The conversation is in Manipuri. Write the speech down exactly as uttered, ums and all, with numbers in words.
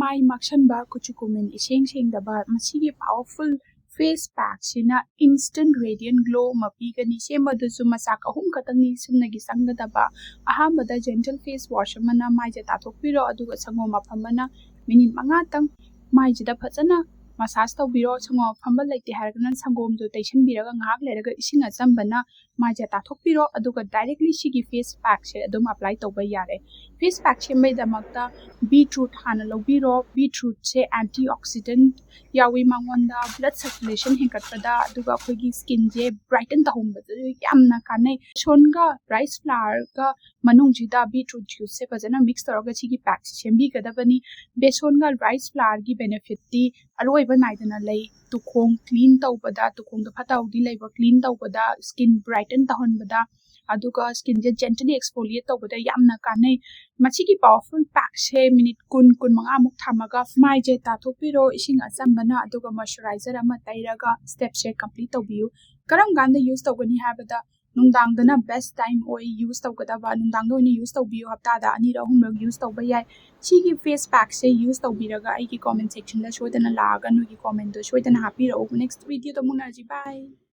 ꯃꯥꯏ ꯃꯥꯛꯁꯟꯕ, ꯀꯨꯆꯨ ꯀꯨꯃꯦꯟ ꯏꯁꯦꯡ ꯁꯦꯡꯗꯕ, ꯃꯁꯤꯒꯤ powerful face packꯁꯤꯅ instant radiant glow ꯑꯃ ꯄꯤꯒꯅꯤ꯫ ꯁꯦꯝꯕꯗꯨꯁꯨ ꯃꯆꯥꯛ ꯑꯍꯨꯝ ꯈꯛꯇꯪꯅꯤ ꯁꯨꯞꯅꯒꯤ ꯆꯪꯒꯗꯕ꯫ ꯑꯍꯥꯟꯕꯗ gentle face wash ꯑꯃꯅ ꯃꯥꯏꯁꯦ ꯇꯥꯊꯣꯛꯄꯤꯔꯣ, ꯑꯗꯨꯒ ꯁꯪꯒꯣꯝ ꯑꯐꯝꯕꯅ ꯃꯤꯅꯤꯠ ꯃꯉꯥꯇꯪ ꯃꯥꯏꯁꯤꯗ ꯐꯖꯅ massage ꯇꯧꯕꯤꯔꯣ꯫ ꯁꯪꯒꯣꯝ ꯑꯐꯝꯕ ꯂꯩꯇꯦ ꯍꯥꯏꯔꯒꯅ ꯁꯪꯒꯣꯝꯗꯣ ꯇꯩꯁꯟꯕꯤꯔꯒ ꯉꯥꯏꯍꯥꯛ ꯂꯩꯔꯒ ꯏꯁꯤꯡ ꯑꯆꯝꯕꯅ ꯃꯥꯏꯁꯦ ꯇꯥꯊꯣꯛꯄꯤꯔꯣ, ꯑꯗꯨꯒ directly ꯁꯤꯒꯤ face packꯁꯦ ꯑꯗꯨꯝ apply ꯇꯧꯕ ꯌꯥꯔꯦ꯫ Face pack ꯁꯦꯝꯕꯒꯤꯗꯃꯛꯇ beetroot ꯍꯥꯟꯅ ꯂꯧꯕꯤꯔꯣ꯫ Beetrootꯁꯦ antioxidant ꯌꯥꯎꯏ ꯃꯉꯣꯟꯗ, blood circulation ꯍꯦꯟꯒꯠꯄꯗ, ꯑꯗꯨꯒ ꯑꯩꯈꯣꯏꯒꯤ skinꯁꯦ brighten ꯇꯧꯍꯟꯕꯗꯁꯨ ꯌꯥꯝꯅ ꯀꯥꯟꯅꯩ꯫ ꯕꯦꯁꯣꯟꯒ rice flourꯒ ꯃꯅꯨꯡꯁꯤꯗ beetroot juiceꯁꯦ ꯐꯖꯅ mix ꯇꯧꯔꯒ ꯁꯤꯒꯤ packꯁꯦ ꯁꯦꯝꯕꯤꯒꯗꯕꯅꯤ꯫ ꯕꯦꯁꯣꯟꯒ rice flourꯒꯤ benefitꯇꯤ ꯑꯔꯣꯏꯕ ꯅꯥꯏꯗꯅ ꯂꯩ꯫ ꯇꯨꯈꯣꯡ clean ꯇꯧꯕꯗ, ꯇꯨꯈꯣꯡꯗ ꯐꯠꯇ ꯍꯥꯎꯗꯤ ꯂꯩꯕ clean ꯇꯧꯕꯗ, skin brighten ꯇꯧꯍꯟꯕꯗ, ꯑꯗꯨꯒ skinꯁꯦ gently exfoliate ꯇꯧꯕꯗ ꯌꯥꯝꯅ ꯀꯥꯟꯅꯩ꯫ ꯃꯁꯤꯒꯤ powerful packꯁꯦ ꯃꯤꯅꯤꯠ ꯀꯨꯟ, ꯀꯨꯟꯃꯉꯥꯃꯨꯛ ꯊꯝꯃꯒ ꯃꯥꯏꯁꯦ ꯇꯥꯊꯣꯛꯄꯤꯔꯣ ꯏꯁꯤꯡ ꯑꯆꯝꯕꯅ, ꯑꯗꯨꯒ moisturizer ꯑꯃ ꯇꯩꯔꯒ stepꯁꯦ complete ꯇꯧꯕꯤꯌꯨ꯫ ꯀꯔꯝ ꯀꯥꯟꯗ use ꯇꯧꯒꯅꯤ ꯍꯥꯏꯕꯗ, ꯅꯨꯡꯗꯥꯡꯗꯅ best time ꯑꯣꯏ use ꯇꯧꯒꯗꯕ꯫ ꯅꯨꯡꯗꯥꯡꯗ ꯑꯣꯏꯅ use ꯇꯧꯕꯤꯌꯨ, ꯍꯞꯇꯥꯗ ꯑꯅꯤꯔꯛ ꯑꯍꯨꯝꯔꯛ use ꯇꯧꯕ ꯌꯥꯏ꯫ ꯁꯤꯒꯤ face packꯁꯦ use ꯇꯧꯕꯤꯔꯒ ꯑꯩꯒꯤ comment sectionꯗ ꯁꯣꯏꯗꯅ ꯂꯥꯛꯑꯒ ꯅꯣꯏꯒꯤ commentꯗꯣ ꯁꯣꯏꯗꯅ ꯍꯥꯞꯄꯤꯔꯛꯎ꯫ Next videoꯗ ꯑꯃꯨꯛ ꯎꯅꯔꯁꯤ꯫ Bye꯫